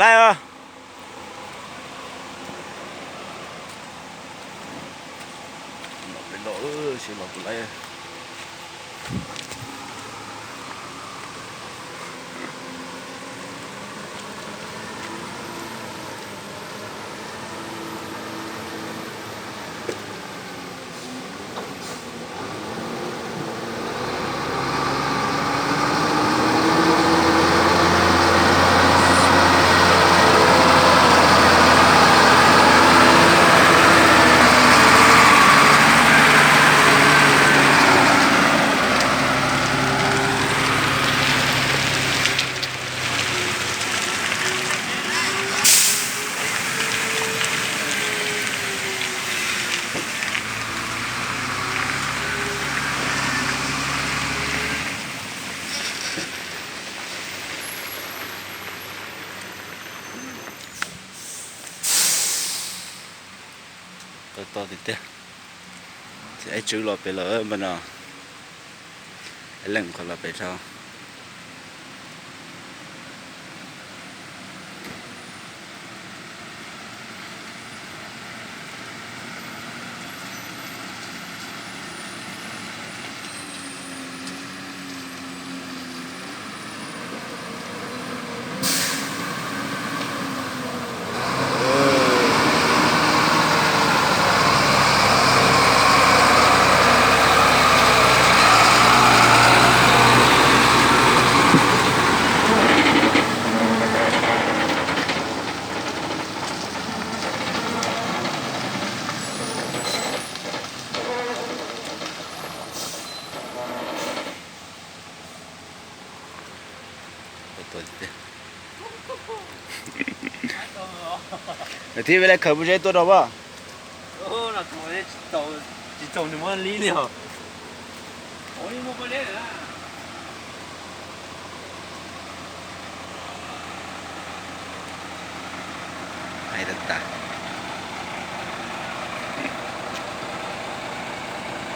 ໄລ່ວະ ເປັນເລາະເອີຍ ຊິເລາະໄລ່. ຕໍ່ຕິດເຕີ ຊິໄອ້ຈື່ເລາະໄປເລີຍບັດເນາະ ໄອ້ແຫຼງເຂົາເລາະໄປເທົ່າ. ໄປຕົວະຕິ ທີ່ເວລາເຂົາບໍ່ໃຊ້ຕົວະດອກບໍ່? ໂອ້ ໜ້າຕົວະເດ້ ຈິໂຕ ຈິໂຕນີ້ມັນລີ້ເນາະ ໂອ້ຍ ບໍ່ໄດ້ນະ ໄອ້ຕາຕາ.